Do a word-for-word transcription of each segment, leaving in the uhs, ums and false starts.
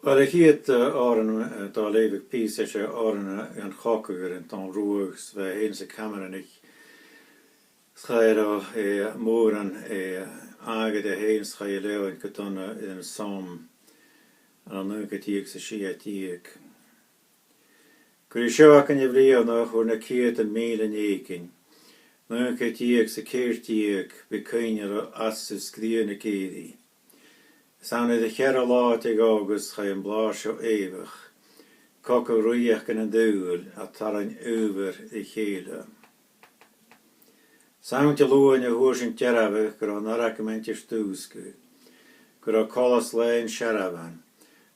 Uill, a' chiad, eh, òran, eh, dà leughadh pìos, 's e òran, eh, an chogadh air an Dòmhnall Ruadh, 's bha e fhèin 's a' Chamshronaich. 'S chaidh, eh, mòran, eh, àghaidh e fhèin 's chaidh a leughainn gu dona air an Somme ann an naoi ceud deug 's a sia deug. Gur e seo againn a' bhliadhna a fhuair na ceudan mìle an èiginn, naoi ceud deug 's a ceithir deug, bidh cuimhne air fhàs suas sgrian na gèiridh. 'S ann air a' cheathramh là de dh'August chaidh am blàr seo èigheach, cogadh rìoghachdan an t-saoghail a' tarraing adhbhar ri chèile. 'S ann Diluain a fhuair sinn dearbhadh gun robh an argamaid air dùsgadh, gun robh coltas lae an searbhain,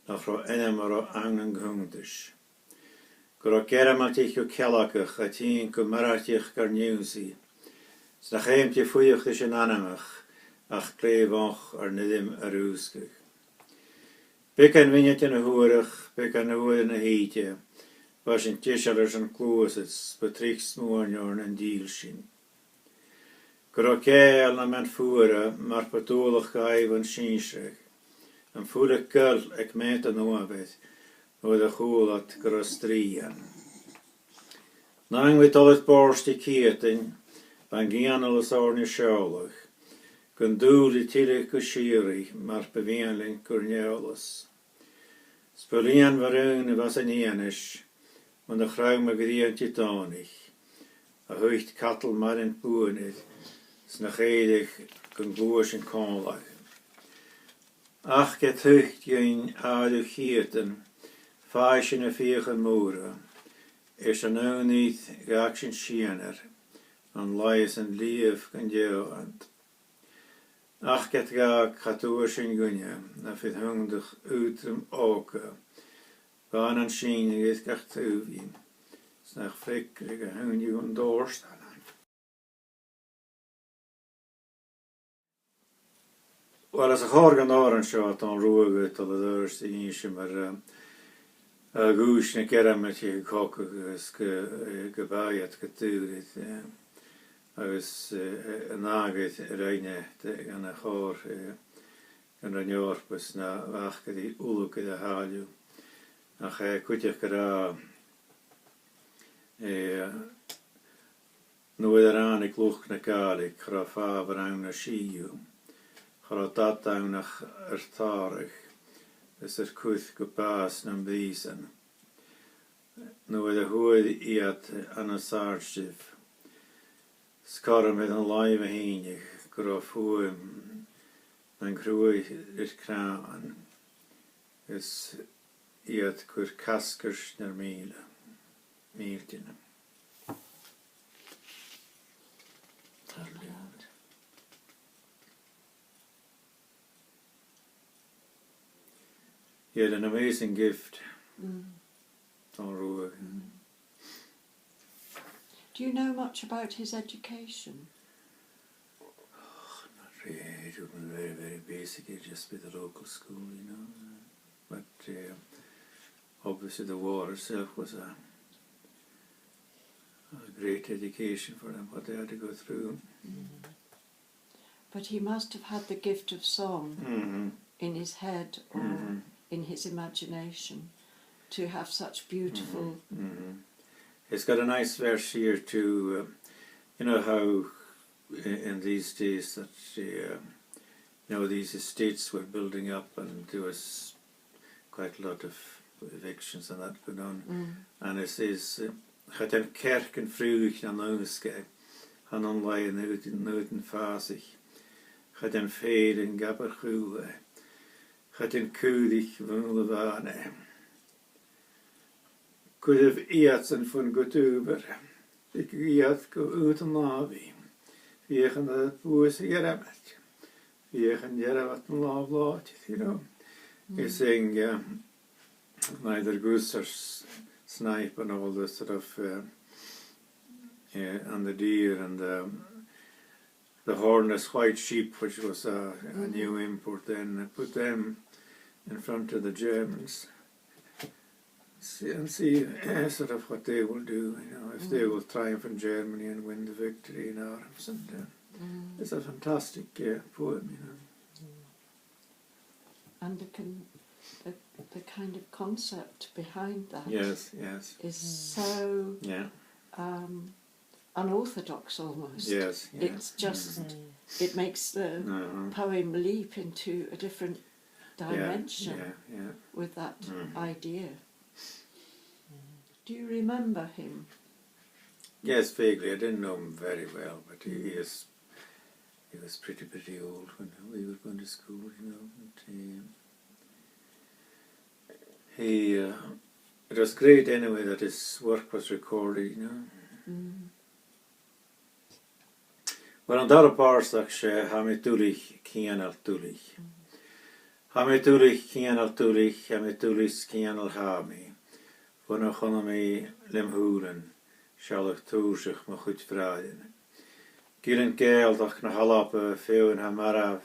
nach robh ainm orra ann an cunntais. Gun robh Gearmailtich gu cealgach a' tighinn gu maireachdaich gar n-ionnsaigh, 's nach fheum de fuireach ris an anmoch ach glè mhoch ar n-airm a rùsgadh. Beagan mhionaidean a fhuarach, beagan uairean a thìde, bha sinn deiseil airson gluasad, 's bu tric smuain oirnn an dìlsean. Gun robh Gàidheal nam meadhan fuara mar bu dualach dhaibh an sinnsear, am fuil aig goil aig meud an uamhair, nuair a chuala iad gun robh strì ann. Nan àm a' dol air bòrd de cheudan, bha an gianaltas oirnn a' seòladh, gun dùil a' tilleadh gu sìorraidh mar bu mhiann leinn gur n-eòlas. 'S bu lìon bhur aon a bha san fhianais, mun a chrom a' ghrian Didòmhnaich, a thuit cadal maireann buain air, 's nach èirich gun gluaisean còmhla. Ach ged thuit dhuinn àireamh cheudan, faigh sinn na fiachan mòra, is an aon nì dh'fhàg sinn sianar, an laighe san lìomh gun deò iad. Ach ged dh'fhàg, cha d' fhuair sinn dhuinne, na fir thionndaidh aotrom òga, bha nan sìneadh air gach taobh dhinn, 's nach freagraich a h-aon dhiubh an dòrtadh. Uill, 's e a' chòrr dhen òran seo, Dòmhnall Ruadh, a' dol air adhart a dh'innse mar, eh, a dhùisg na Gearmailtich a' chogadh agus gu, eh, gum biodh iad gu dùraill, eh, agus, eh, an àmhghar a rinn e, eh, dhan a' chòrr, eh, dhan an Eòrpa 's na bh' aca ri uile gu a thàilleabh. Ach, eh, cuideachd gun robh, eh, nuair a ràinig luchd na Gàidhlig, cha robh fàbhar ann na sìtheadh, cha robh dad ann ach air tàradh, is air cur gu bàs nam prìosan. Nuair a fhuair iad ann an sàirdeas, 's cothrom air an làimh a shìneadh gun robh fuaim nan cruaidh air cnàmhan, is iad cur casgairt nar mìle, mìltean. Tar leat. He had an amazing gift. Mm. Dòmhnall Ruadh. Mm. Do you know much about his education? Oh, not really. It would have been very, very basic. It'd just be the local school, you know. But, uh, obviously the war itself was a, a great education for them, what they had to go through. Mm. But he must have had the gift of song, mm-hmm, in his head or, mm-hmm, in his imagination to have such beautiful, mm-hmm, mm-hmm. He's got a nice verse here too. Uh, you know how i-, in these days that, uh, you know, these estates were building up and there was quite a lot of evictions and that going on. Mm. And it says, uh, "Cha dèan cearcan fraoich nan aon sgath, chan ann laighe an aodann, an aodann fàsaich. Cha dèan fèill an gabar chùil e, cha dèan caoraich mhùil a-mhàin e." Cuiribh iadsan fon ghoideamhar, thigibh iad gu aodann làmhaidh, feuch an tèid buaidh sa Ghearmailt, feuch an tèid iad an làmh làidir, you know. Mm. He's saying, um, neither goose or s-, snipe and all this sort of, uh, uh, and the deer and the, the hornless white sheep, which was a, a, mm-hmm, new import then. They put them in front of the Germans. See, and see, sort of what they will do, you know, if they, mm, will triumph in Germany and win the victory in arms. And, uh, mm, it's a fantastic, uh, poem, you know. Mm. And the con-, the, the kind concept behind that Yes, yes. is so Yeah. um, unorthodox almost. Yes, yes. It's just, Mm. it makes the Uh-huh. poem leap into a different Yeah, dimension yeah, yeah. with that Mm. idea. Do you remember him? Yes, vaguely. I didn't know him very well, but he, he is, he was pretty, pretty old when we were going to school, you know. And, um, he, uh, it was great anyway that his work was recorded, you know. Mm. Well, an dara pàirt, 's e, tha mi duilich, cianail duilich. Tha mi duilich, cianail duilich, tha mi duilich 's cianail tha mi. Bhon a chunnaic mi lem shùilean, sealladh tùrsach mo chuid bhràithrean. Gillean Gàidhealach na h-Alba, feadhainn tha marbh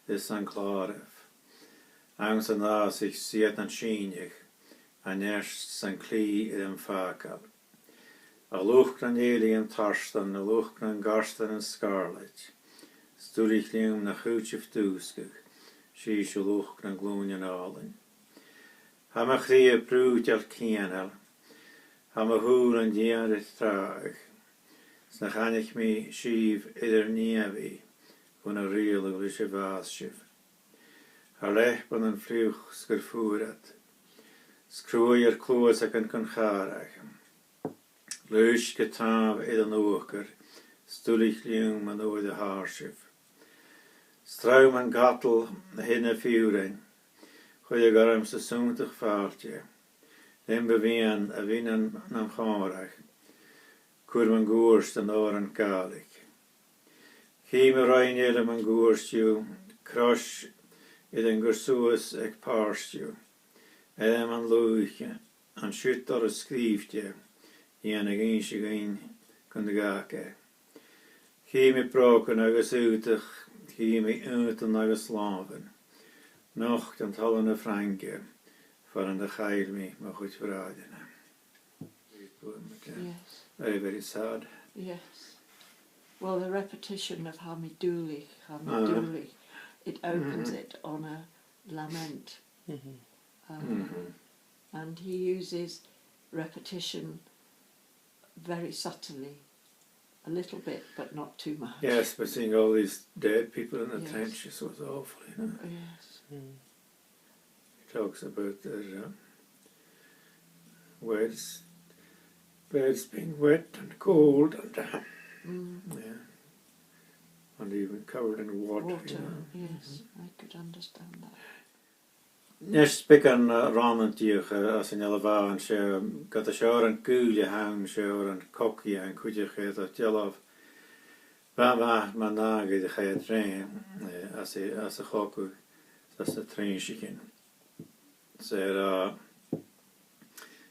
is an clàradh. Anns an às is iad nan sìneadh, an neart 's an clì air am fàgail. A luchd nan èilidhean tartan, a luchd nan gartanan sgàrlaid. 'S duilich leam na chuideam dùsgadh, sibhse luchd nan glùinean àlainn. Tha mo chridhe brùideil cianail, tha mo shùilean dìreach tràghadh. 'S nach aithnich mi sibh air ur nèamhaidh, bhon a riaghladh leis a' bhàs sibh. Tha leapannan fliuch 's gur fuair iad. 'S cruaidh ur cluasagan gun chàradh. Lùisg ur tàmh air an uachdar, 's duilich leam an uair a thàr sibh. 'S trom an cadal a thig na fiùrain, chuireadh ormsa sunndach fàilte. Lem bu mhiann a bhith nam, nam chòmhradh, cuir mun cuairt an òran Gàidhlig. Chì mi roinn eile mun cuairt dhiubh, crois air an cur suas aig pàirt dhiubh. Ainm an lùiche, an siud doras sgrìobhte, dhèanadh innse dhuinn gun do dh'fhàg e. Chì mi brògan agus aodach, chì mi aodann agus làmhan. Nochd an talla na Frainge, far an do chaill mi mo chuid bhràithrean. Yes. Very, very sad. Yes. Well, the repetition of Tha mi duilich, tha mi Uh-huh. duilich, it opens Mm-hmm. it on a lament. Mm-hmm. Um, Mm-hmm. and he uses repetition very subtly, a little bit, but not too much. Yes, but seeing all these dead people in the Yes. trenches was awful, you know. Yes. Mm. He talks about their uh, weds, beds being wet and cold and uh, Mm. yeah, and even covered in water. Water, You know. yes, I could understand that. Nis beagan uh, rannaigeadh uh, às an ealbh, 's e, um, ged a 's e òran gaoil a th' ann, 's e òran cogaidh a th' ann cuideachd, air an dealbh. Bha, bha, mar a dh'fhaodadh a chaitheamh rèim, eh, às a, às a' chogadh, às na trainnsichean. 'S e, eh,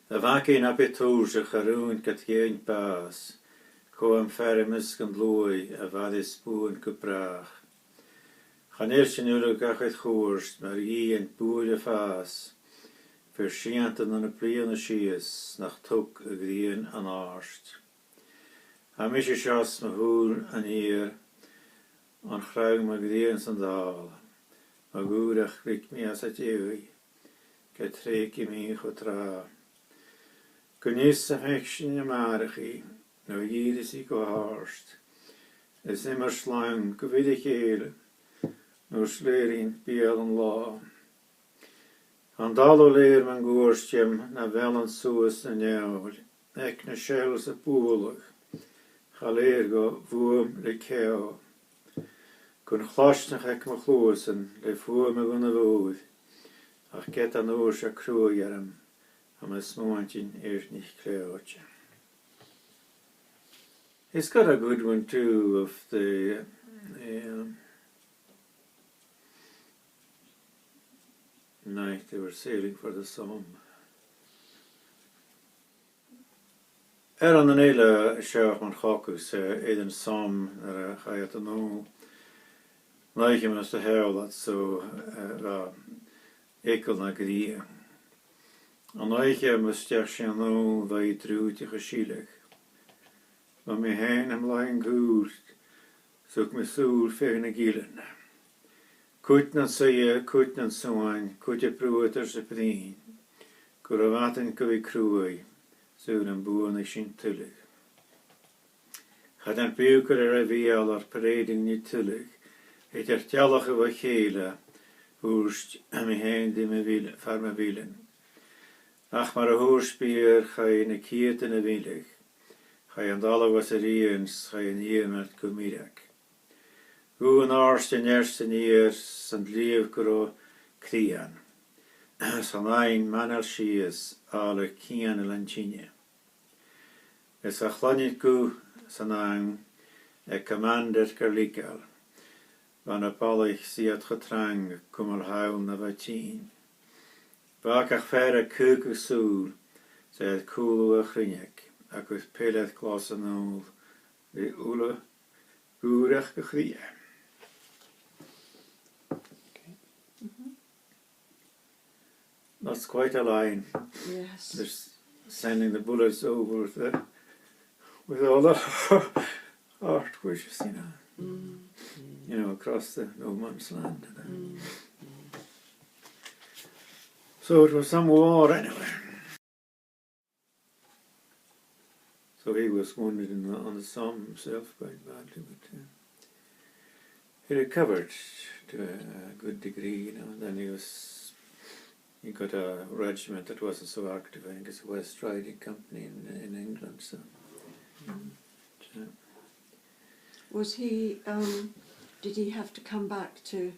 a' bhagaidh na bu tùrsach a rùn gad ghearan bàs, cò am fear am measg an t-sluaigh a bha ris buan gu bràth. Chan eil sinn uile gach air chuairt, mar dhìon buaile fàs, fear sìonta na na bliadhna sìos, nach tug a' ghrian an àird. Tha mise seo 's mo shùil an iar, an chrann mo ghrian san dàil, mo dhùrachd glic mi às a dèidh, ged thrèig i mi cho tràth. Gun fhios am faic sinn a-màireach i, no dhìreas i gu h-àrd. Is iomairt leam gu bhith ri chèile, nuair 's leughaidh sinn beul an là. An dà leth-uair mun cuairt dhomh na bheil an suas na neòil, aig na shells a' bualadh, cha leugh dhomh fuaim le ceò. Gun chlaisneachd aig mo chluasan le fuaim a' ghunna mhòir, ach ged an uair seo cruaidh orm, tha mo smuaintean air nich cleòite. He's got a good one too of the um, night they were sailing for the Somme. Air an eile seo mun chogadh 's e air an Somme nuair a chaidh iad a-null. An oidhche mus do sheall iad so, eh, bha eagal na gnìomh. An oidhche mus deach sinn a-null bha i drùidhteach a' sileadh. Bha mi fhèin nam làithean cùirt, 's thug mi sùil fèin na gillean. Cuid nan suidhe, cuid nan suain, cuid a' bruadar 's a' bruidhinn. Gu robh madainn gu bhith cruaidh, 's sùil am buannaich sinn tuilleadh. Cha do bhiodh gu robh a' bheul air pàireadh na tuilleadh, idir dealachadh bho chèile, thuirt mi fhìn ri mo mhil-, far mo mhillean. Ach mar a thuirt Beer, chaidh na ceudan a mhilleadh, chaidh an talamh às a rian, 's chaidh an iomairt gu mìreag. Dhùin àirde an ear san iar, 's an t-sliabh gu robh cridhean, 's an fhàinne manail sìos, àlaich cianail an teine. Is a' chloinn gu san àm, a' comander gu leigeil, bha na balaich 's iad cho trang, cumail thall na bha tinn. Bha gach fear a' còcadh sùil, 's iad cùl a' chruinneachadh, agus peilear glas an òl, ri uile gùireach gu chridhe. That's quite a line. Yes. They're s-, sending the bullets over with the, with all the hard wishes, you know. Mm. You know, across the no man's land. Mm. So it was some war anyway. So he was wounded in the, on the Somme himself quite badly, but, uh, he recovered to a, a good degree, you know, and then he was, he got a regiment that wasn't so active, I think it's the West Riding Company in, in England, so. Mm. But, uh, Was he, um, did he have to come back to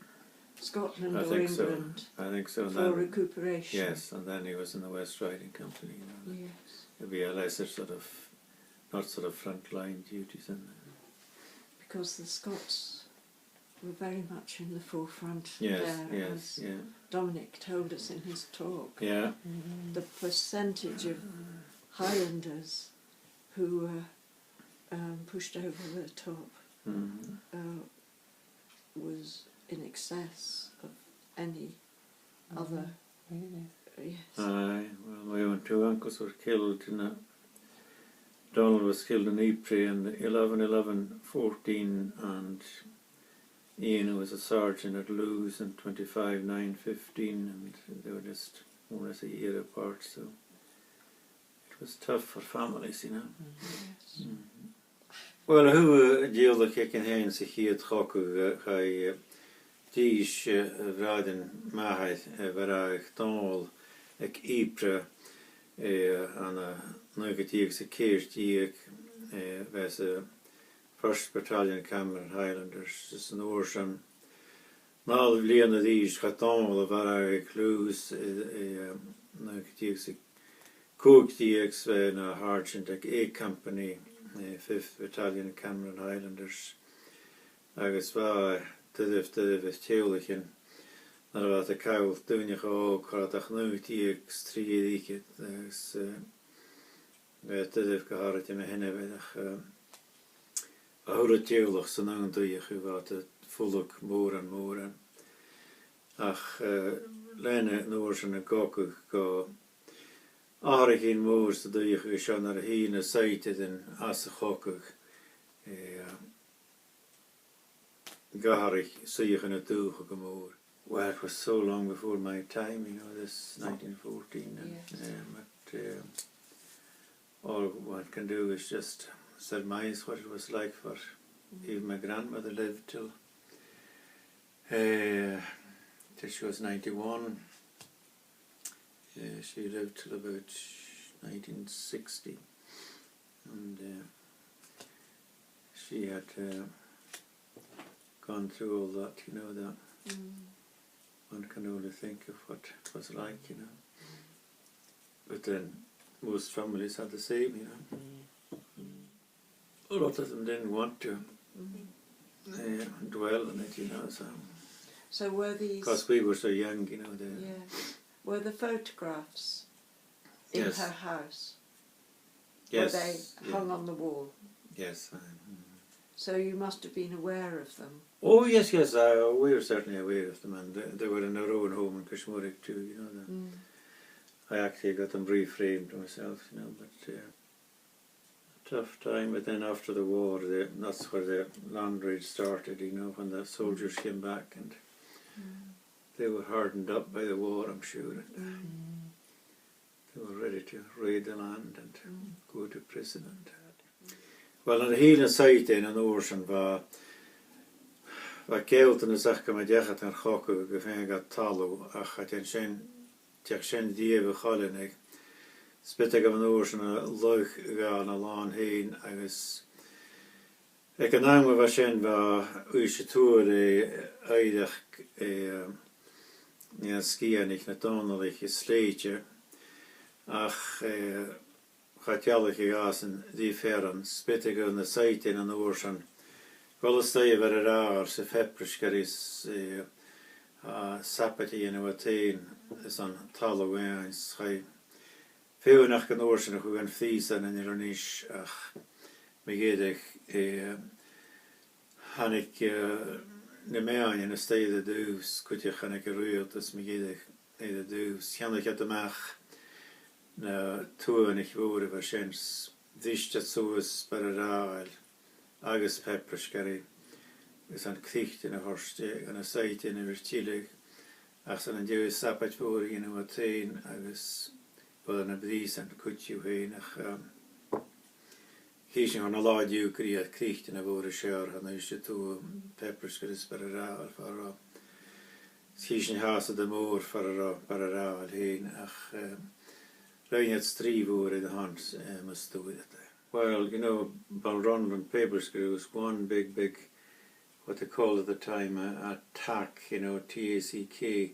Scotland or England for recuperation? I think so. I think so, and then, yes, and then he was in the West Riding Company, you know, the, yes, the lesser sort of, not sort of front line duties in there. Because the Scots were very much in the forefront there, yes, yes, as Dominic told us in his talk. Yeah. The percentage of Highlanders who were um, pushed over the top, mm-hmm, uh, was in excess of any other. Mm, really? Yes. Aye, well, my own two uncles were killed in a, Donald was killed in Ypres in eleven eleven fourteen, and Ian, who was a sergeant at Lewes, in twenty-five nine fifteen, and they were just more or less a year apart, so it was tough for families, you know. Yes. Mm. Well, a thaobh an teaghlaich aig an àm sa chiad chogadh, eh, chaidh, eh, dithis, eh, a bhràithrean mhàthar, eh, a bheireadh Dòmhnall aig Ypres, eh, ann an naoi deug 's a ceithir deug, eh, bha e sa First Battalion Cameron Highlanders, is an uair sin, naoi bliadhna a dh'aois, chaidh Dòmhnall a mharbhadh aig Lewes, eh, eh, naoi deug 's a còig deug, 's bha e na sergeant aig A Company, eh, Fifth Battalion Cameron Highlanders. Agus bha e doirbh, doirbh air teaghlaichean, nuair a bha iad a' call daoine cho òg, cha robh ach naoi deug 's trì air fhichead, agus, eh, bha e doirbh gu h-àraid mu dheidhinn, ach, eh, a h-uile teaghlach san aon dòigh, bha iad a' fulang mòran, mòran. Ach, eh, lean an uair sin an cogadh, dh'atharraich e mòran san dòigh seo nuair a thill na Soithean às a' chogadh, eh, dh'atharraich suidheachaidhean an dùthcha gu mòr. Well, it was so long before my time, you know, this nineteen fourteen, and, yes, um, but, um, all one can do is just surmise what it was like for, mm, even my grandmother lived till, uh, till she was ninety-one. Uh, she lived till about nineteen sixty. And, uh, she had, uh, gone through all that, you know, that, mm, one can only think of what it was like, you know. But then most families had the same, you know. Mm. A lot of them didn't want to, mm, uh, dwell on it, you know, so. So were these 'Cause we were so young, you know, the Yeah. Were the photographs in, yes, her house? Yes, were they, yeah, hung on the wall? Yes, I, mm. So you must have been aware of them. Oh, yes, yes, I, we were certainly aware of them, and they, they were in our own home in Kishmuruk too, you know. The, mm. I actually got them reframed myself, you know, but, uh, tough time, but then after the war, the, that's where the land raids started, you know, when the soldiers came back and, mm, they were hardened up by the war, I'm sure. Mm. They were ready to raid the land and go to prison and... Well, nuair a thill na Soidhte an uair sin, bha, bha gealltanas aca gum deachadh an cogadh gu faighinn talamh, ach cha deach sin, deach sin dìreach a choileanadh. Spiodaich an uair sin a' laighe dhan a' làrach fhèin agus aig an àm a bha sin bha Uibhist a Tuath ag oighreachd, eh, na Sgitheanaich, na Dòmhnallaich is Slèite, ach, eh, cha dealaich e às an dèidh fearainn. Spiodaich na Soidhte an uair sin a dhol a-staigh a Bhearra Raghnaill sa Pheprisgeir is, eh, a' sabaid a dhèanamh a-staigh às an talamh fhèin. Is chaidh feadhainn aca an uair sin a chur dhan phrìosan ann an Inbhir Nis, ach mu dheireadh, eh, thàinig, eh, na meadhanan a-staigh air an taobh, cuideachd thàinig an riaghaltas mu dheireadh air an taobh, cheannaich iad a-mach na tuathanaich mhòra a bha sin, is bhris iad suas Bearra Raghnaill agus Peprisgeir, is an crichton a thoirt dha na Soidhte an uair sin, ach 's ann an dèidh sabaid mhòr a dhèanamh a-staigh agus bha iad ann am prìosan cuideachd fhèin, ach, um, chì sinn an latha an-diugh gur e crichton a bh' air a shàradh an Uibhist a Tuath, Peprisgeir is Bearra Raghnaill far an robh. Chì sinn fhathast an talamh mòr far an robh Bearra Raghnaill fhèin, ach, um, rinn iad strì mhòr air a shon, eh, mus d' fhuair iad e. Well, you know, Balronald and Peprisgeir was one big, big, what they called at the time, a, a tack, you know, T A C K.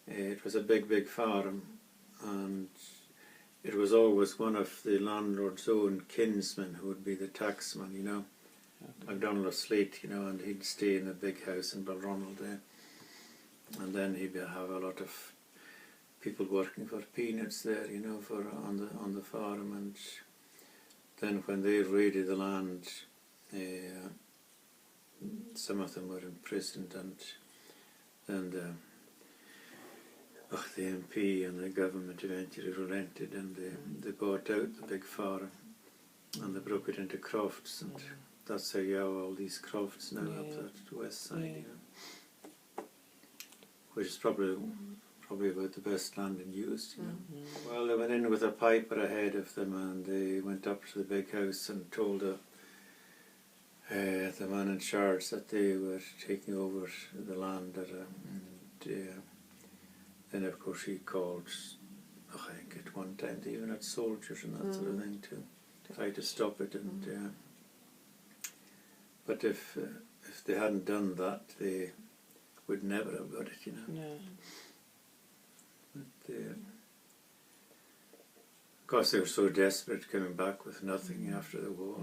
Eh, it was a big, big farm, and it was always one of the landlord's own kinsmen who would be the tacksman, you know, MacDonald of Sleat, you know, and he'd stay in the big house in Balronald there. And then he'd be, have a lot of people working for peanuts there, you know, for, on the, on the farm. And then when they raided the land, eh, some of them were imprisoned, and then the, och, the M P and the government eventually relented, and they, they bought out the big farm and they broke it into crofts, and that's how you have all these crofts now up that west side, you know, which is probably, probably about the best land in use, you know. Well, they went in with a piper ahead of them, and they went up to the big house and told the, uh, the man in charge that they were taking over the land, that, uh, and, uh, then, of course, he called, I think at one time they even had soldiers and that sort of thing to try to stop it, and, uh, but if, uh, if they hadn't done that, they would never have got it, you know. No. But, uh, of course, they were so desperate coming back with nothing after the war.